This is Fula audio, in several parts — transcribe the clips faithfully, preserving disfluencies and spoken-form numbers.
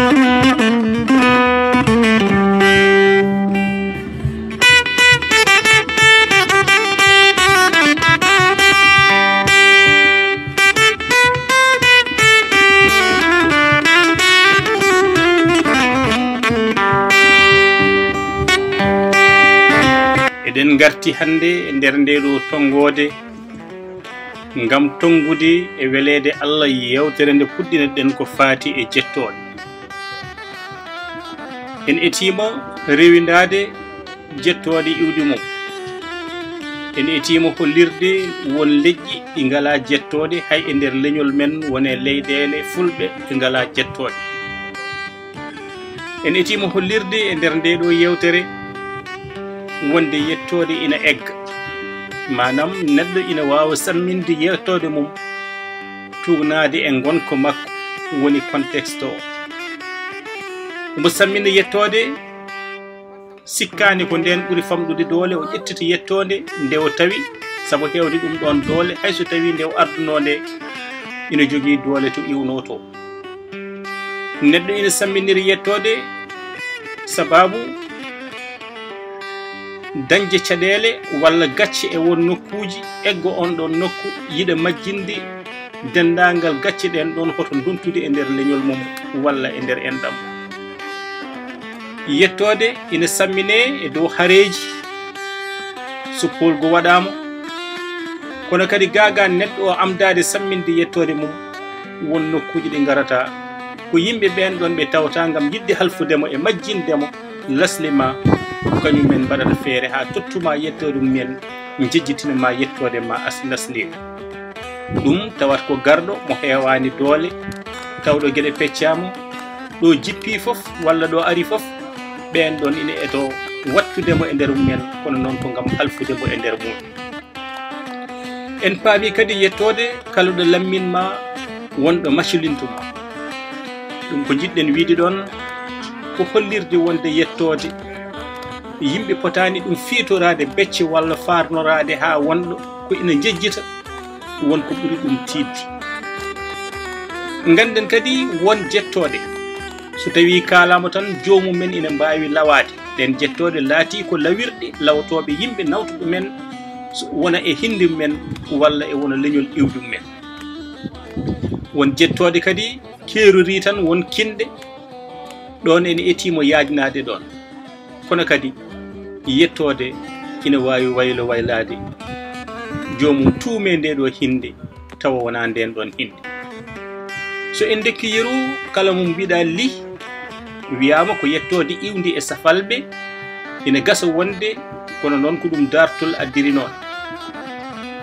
Eɗen ngarti hannde e nder ndee ɗoo tonngoode ngam tonngude e weleede Allah yeewtere nde puɗɗinoɗen ko faati e jettooɗe. En etiima rewindaade jettooɗe iwdi mum. En etiima hollirde won leƴƴi ɗi ngalaa jettooɗe, hay e nder leñol men won e leyɗeele fulɓe ɗe ngalaa jettooɗe. En etiima hollirde e nder ndee ɗoo yeewtere wonde yettooɗe ina egga. Maanaam, neɗɗo ina waawa samminde yettoode mum, tuugnaade e ngonka makko, woni contexte o. Omo sammina yettoode, sikkaani ko ndeen ɓuri famɗude doole, o ƴettita yettoode nde o tawi, sabu heewde ɗum ɗoon doole, hay so tawii nde o ardunoo nde ina jogii doole to iwnoo to. Neɗɗo ina samminira yettoode sabaabu dañde caɗeele walla gacce e won nokkuuji, egga oon ɗoon nokku, yiɗa majjinde denndaangal gacce ɗeen ɗoon, hoto ndontude e nder leñol mum walla e nder enɗam. Yettoode ina samminee e dow hareeji, so poolgu waɗaama, kono kadi gaa gaa neɗɗo o amdaade samminde yettoode mum, won nokkuuji ɗi ngarata, ko yimɓe ɓeen ɗoon ɓe tawata ngam yiɗde halfude mo e majjinde mo, lasli ma, ko kañum en mbaɗata feere haa tottu ma yettoode mum en, njejjitina ma yettoode ma as lasliiɗo. Ɗum tawat ko garɗo mo heewaani doole, tawɗo geɗe peccaama, ɗo jippii fof walla ɗo ari fof, ɓeen ɗoon ina eto wattude mo e nder mum en, kono noon ko ngam halfude mo e nder mum. En paami kadi yettoode kala ɗo lammin ma, won ɗo maculintu ma. Ɗum ko njiɗɗen wiyde ɗoon, ko hollirde wonde yettoode, yimɓe potaani ɗum fiitoraade becce walla faarnoraade haa wonɗo ko ina njejjita, won ko ɓuri ɗum tiiɗde. Ngannden kadi won jettooɗe, so tawii kaalaama tan, joomum en ina mbaawi lawaade. Ɗeen jettooɗe laatii ko lawirɗe lawtooɓe yimɓe nawtuɓe men, so wona e hinnde men walla e wona leñol iwdi men. Won jettooɗe kadi keerorii tan won kinɗe, ɗoon ene etiimo yaajnaade ɗoon. Kono kadi yettoode ina waawi waylo waylaade, joomum tuumee ndee ɗoo hinnde, tawa wonaa ndeen ɗoon hinnde. So en ndekki yeru, kala mo mbiɗa lih, wiyaama ko yettoode iwdi e safalɓe, ina gasa wonde, kono noon ko ɗum daartol addiri noon.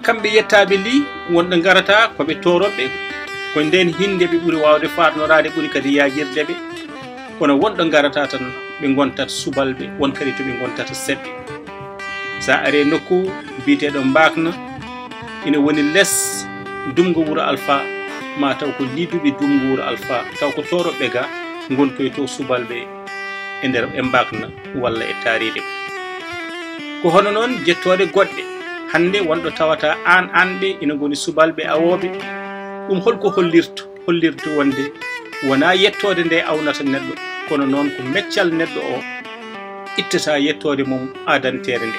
Kamɓe yettaaɓe lih, wonɓe ngarata ko ɓe tooroɓe, ko ndeen hinnde ɓe ɓuri waawde faarnoraade, ɓuri kadi yaajirde ɓe. Kono wonɗo ngarata tan, ɓe ngontat subalɓe, won kadi to ɓe ngontata seɓɓe. So a ari e nokku biyeteeɗo Mbaakna, ina woni les Dumngo Wuro Alfa, ma taw ko liiduɓe Dumngo Wuro Alfa, taw ko tooroɓe ga ngontoytoo subalɓe e nder e Mbaakna walla e taariiɗe. Ko hono noon jettooɗe goɗɗe. Hannde wonɗo tawata aan aanɓe ina ngoni subalɓe awooɓe. Ɗum holko hollirta? Hollirta wonde wonaa yettoode nde awnata neɗɗo, kono noon ko meccal neɗɗo o ittata yettoode mum aadanteere nde.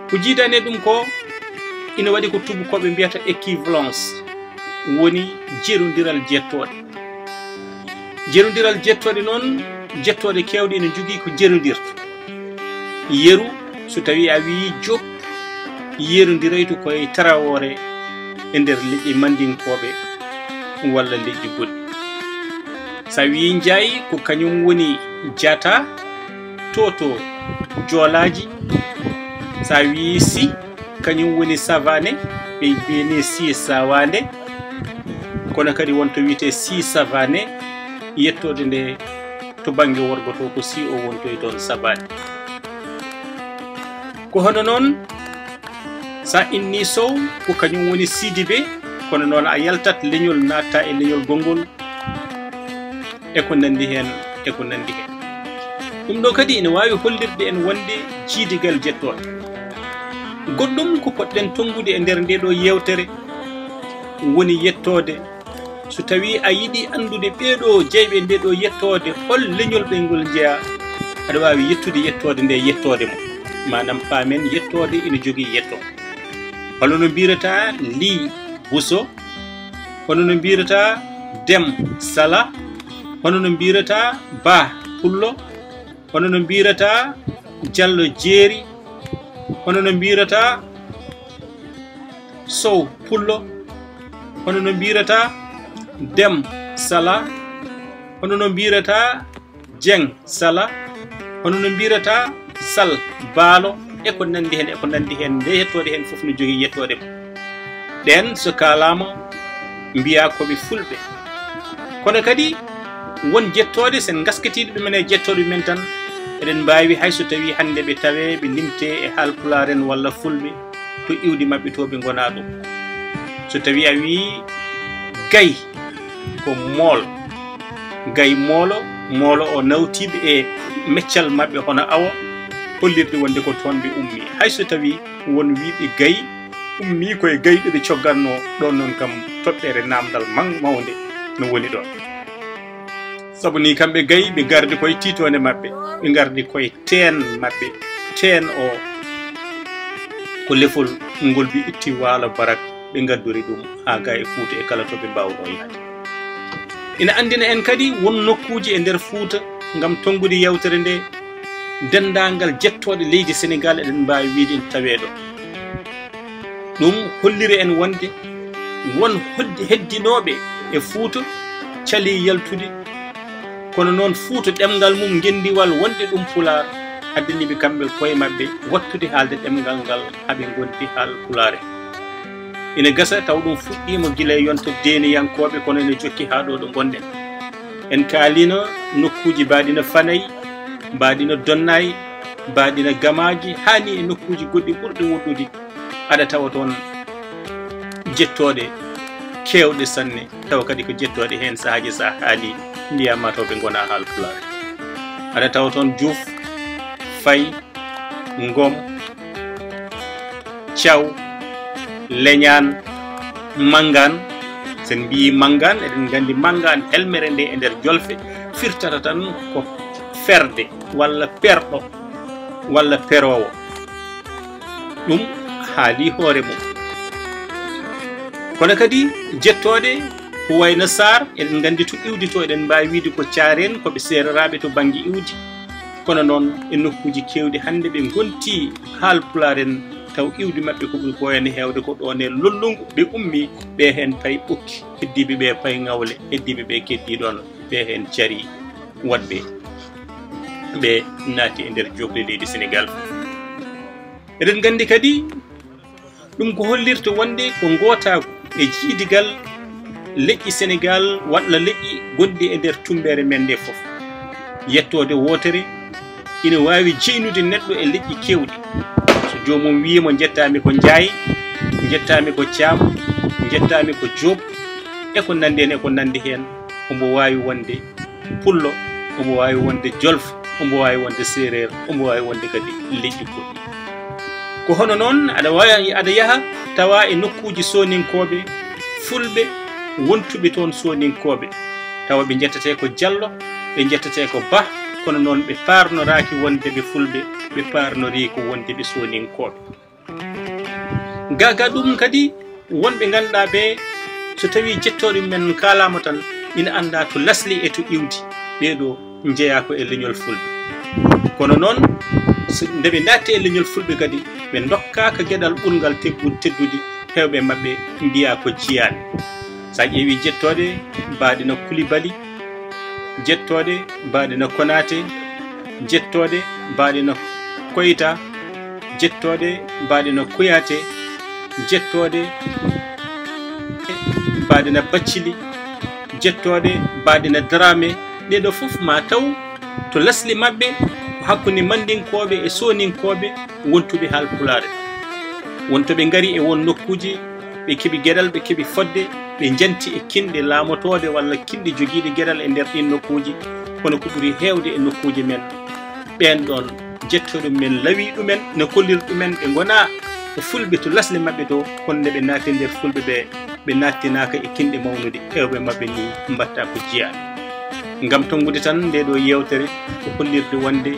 Ko jiidaani e ɗum ko ina waɗi ko tuubakooɓe mbiyata équivalence, woni jerondiral jettooɗe. Jerondiral jettooɗe noon, jettooɗe keewɗe ina njogii ko jerondirta. Yeru, so tawii a wiyii Joop, yerondiraytu ko e Tarawore e nder leƴƴi Manndinkooɓe walla leƴƴi goɗɗi. So a wiyii Njaay, ko kañum woni Jaata, Toto, Joolaaji. So a wiyii Si, kañum woni Savaane, ɓe mbiyanii Si Sawaande. Kono kadi won to wiyetee Si Savaane, yettoode nde to bannge worgo to ko Si o wontoy toon Savaane. Ko hono noon, so a innii Sow, ko kañum woni Sidibe, kono noon a yaltat leñol, naatta e leñol gonngol, e ko nanndi heen, e ko nanndi heen. Ɗum ɗo kadi ina waawi hollirde en wonde jiidigal jettooɗe. Goɗɗum ko potɗen tonngude e nder nde ɗo yeewtere woni yettoode So tawii a yiɗi anndude ɓee ɗoo jeyɓe ndee ɗoo yettoode, hol leñol ɓe ngol njeyaa, aɗa waawi yettude yettoode ndee, yettoode mo. Maanaam, paamen yettoode ina jogii yetto. Hono no mbiyrataa Lii Buso, hono no mbiyrataa Dem Sala, hono no mbiyrataa Bah Pullo, hono no mbiyrataa Jallo Jeeri, hono no mbiyrataa Sow Pullo, hono no mbiyrataa Dem Sala, hono no mbiyrataa Jeng Sala, hono no mbiyrataa Sal Baalo, e ko nanndi heen, e ko nanndi heen. Nde yettoode heen fof no jogii yettoode mum. Ɓeen so kaalaama, mbiyaa ko ɓe fulɓe. Kono kadi, won jettooɗe, sen ngaskitiiɗo ɗumen e jettooɗe men tan, eɗen mbaawi, hay so tawii hannde ɓe tawee, ɓe limtee e haalpulaar en walla fulɓe, to iwdi maɓɓe to ɓe ngonaa ɗum. So tawii a wii Gay, ko mool. Gay moolo, moolo o nawtiiɓe e meccal maɓɓe hono awo, hollirde wonde ko toon ɓe ummii. Hay so tawii won wiiɓe Gay ummii ko e Gay ɓe ɓe coggatnoo, ɗoon noon kam toɓɓere naamndal man mawnde no woni ɗoon. Sabu nii kamɓe Gay ɓe ngardi koye tiitoonde maɓɓe, ɓe ngardi koye teen maɓɓe. Teen o ko lefol ngol ɓe itti waalo barak, ɓe ngaddori ɗum haa ga e Fuuta e kala to ɓe mbaawnoo yahde. Ina anndina en kadi won nokkuuji e nder Fuuta, ngam tonngude yeewtere nde, denndaangal jettooɗe leydi Senegaal eɗen mbaawi wiyde ina tawee ɗo. Ɗum holliri en wonde won hoddi-, heddinooɓe e Fuuta calii yaltude, kono noon Fuuta ɗemngal mum ngenndiwal wonde ɗum Pulaar, addani ɓe kamɓe koye maɓɓe wattude haalde ɗemngal ngal, haa ɓe ngondi haalpulaar en. Ina gasa taw ɗum fuɗɗiima gila e yonta deeniyankooɓe, kono ene jokki haa ɗo ɗo ngonɗen. En kaalino nokkuuji mbaɗi no Fanay, mbaɗi no Donnay, mbaɗi no Gamaaji, haa ni e nokkuuji goɗɗi ɓurɗi woɗɗude. Aɗa tawa toon jettooɗe keewɗe sanne, tawa kadi ko jettooɗe heen sahaaji, so a haalii, mbiyaa maa taw ɓe ngonaa haalpulaar. Aɗa tawa toon Juuf, Fay, Ngom, Caw, Leñaan, Manngaan. So en mbiyii Manngaan, eɗen nganndi Manngaan, helmere nde e nder Jolfe firtata tan ko ferde walla perɗo walla peroowo. Ɗum haalii hoore mum. Kono kadi jettooɗe ko wayno Saar, eɗen nganndi to iwdi to, eɗen mbaawi wiyde ko Caareen, ko ɓe seereraaɓe to bannge iwdi. Kono noon e nokkuuji keewɗi hannde ɓe ngontii haalpulaar en, taw iwdi maɓɓe ko ɓuri ko wayno heewde ko ɗoon e Lollungu ɓe ummii, ɓe heen payi Ɓokki, heddiiɓe ɓe payi Ŋawle, heddiiɓe ɓe keddii ɗoon, ɓe heen carii waɗɓe ɓe naati e nder jookle leydi Senegaal. Eɗen nganndi kadi ɗum ko hollirta wonde ko ngootaagu e jiidigal leƴƴi Senegaal walla leƴƴi gonɗi e nder tummbeere men nde fof. Yettoode wootere ina waawi jeynude neɗɗo e leƴƴi keewɗi. So joomum wii mo, "Njettaami ko Njaay, njettaami ko Caam, njettaami ko Joob," e ko nanndi heen, e ko nanndi heen, omo waawi wonde Pullo, omo waawi wonde Jolfe, omo waawi wonde Seereer, omo waawi wonde kadi leƴƴi goɗɗi. Ko hono noon, aɗa waawi, aɗa yaha tawa e nokkuuji Sooninkooɓe, Fulɓe wontuɓe toon Sooninkooɓe, tawa ɓe njettetee ko Jallo, ɓe njettetee ko Bah, kono noon ɓe paarnoraaki wonde ɓe Fulɓe, ɓe paarnorii ko wonde ɓe Sooninkooɓe. Gaa gaa ɗum kadi, won ɓe ngannduɗaa ɓe, so tawii jettooɗe men kaalaama tan, ina anndaa to lasli e to iwdi, ɓee ɗoo njeyaa ko e leñol Fulɓe. Kono noon, so, nde ɓe naatti e leñol Fulɓe kadi, ɓe ndokkaaka geɗal ɓurngal teggu-, teddude, heewɓe maɓɓe mbiyaa ko jiyaaɓe. So a ƴeewii jettooɗe mbaaɗe no Kulibali, jettooɗe mbaaɗe no Konaate, jettooɗe mbaaɗe no Koyta, jettooɗe mbaaɗe no Kuyaate, jettooɗe mbaaɗe no Baccili, jettooɗe mbaaɗe no Daraame. Ɗee ɗoo fof ma taw to lasli maɓɓe ko hakkunde Manndinkooɓe e Sooninkooɓe wontuɓe haalpulaar. Won to ɓe ngari e won nokkuuji, ɓe keɓi geɗal, ɓe keɓi fodde, ɓe njanti e kinɗe laamotooɗe walla kinɗe jogiiɗe geɗal e nder ɗiin nokkuuji. Kono ko ɓuri heewde e nokkuuji men, ɓeen ɗoon jettooɗe men lawii ɗumen, no kolliri ɗumen, ɓe ngonaa ko Fulɓe to lasli maɓɓe to, kono nde ɓe naati e nder Fulɓe ɓe, ɓe naattinaaka e kinɗe mawnude, heewɓe maɓɓe ni mbaɗta ko jiyaaɓe. Ngam tonngude tan, nde ɗo yeewtere ko hollirde wonde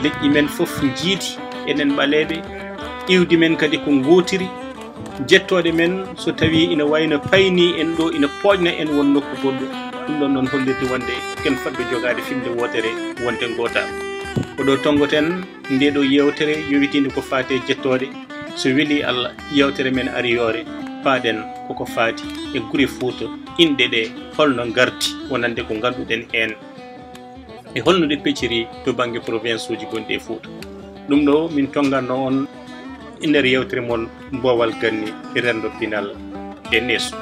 leƴƴi men fof njiidi, enen ɓaleeɓe, iwdi men kadi ko ngootiri, jettooɗe men so tawii ina wayno payni en ɗo, ina pooƴna en won nokku goɗɗo. Ɗum ɗon noon hollirde wonde ken fotɓe jogaade fiɓnde wootere, wonde ngootaama. Ko ɗo tonngoten nde ɗo yeewtere yowitiinde ko faati e jettooɗe. So welii Allah, yeewtere men ariyoore, paaɗen koko faati e gure Fuuta, inɗe ɗe holno ngarti, wonande ko ngannduɗen heen, e holno ɗe pecciri to bannge province uji gonɗi e Fuuta. Ɗum ɗo min tonnganno on e nder yeewtere mon Boowal Ganni, renndo pinal e neesu.